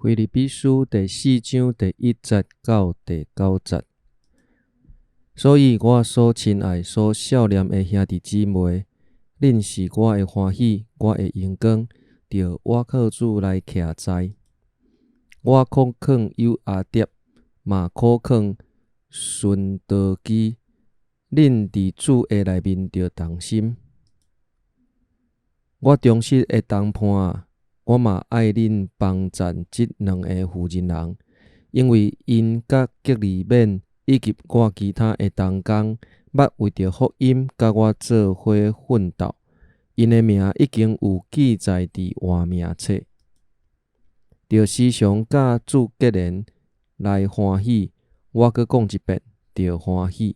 腓立比書第四章第一節到第九節。所以，我所親愛、所數念的兄弟姊妹，恁是我的歡喜，我的榮光，著倚靠主來徛在。我苦勸友阿蝶，嘛苦勸孫多基，恁佇主的內面著同心。我忠實的同伴啊，我嘛愛恁幫贊這兩个婦人人，因為𪜶佮革利免以及我其他的同工，捌為著福音佮我做伙奮鬥，𪜶的名已經有記載佇活命冊。著時常佮主結連來歡喜，我閣講一遍，著歡喜。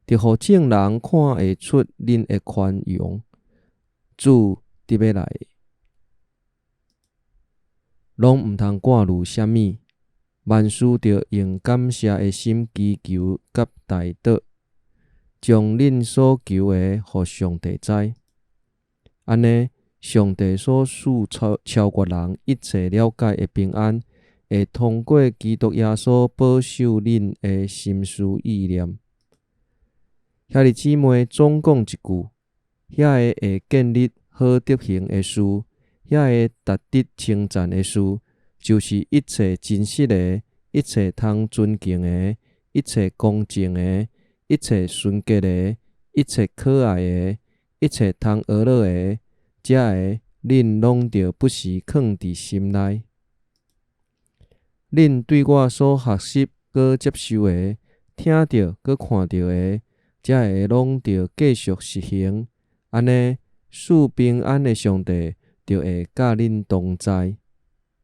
著予眾人看會出恁的寬容，主佇欲來。攏毋通掛慮啥物，萬事著用感謝的心祈求佮代禱，將恁所求的予上帝知。按呢，上帝所賜超超越人一切了解的平安，會通過基督耶穌保守恁的心思意念。兄弟姊妹，總講一句，遐个會建立好德行的事，遐个值得稱讚的事，就是一切真實的、一切通尊敬的、一切公正的、一切純潔的、一切可愛的、一切通學樂的，這个恁攏著不時囥佇心內。恁對我所學習、閣接受的、聽著、閣看著的，這个攏著繼續實行，按呢，賜平安的上帝就會佮恁同在。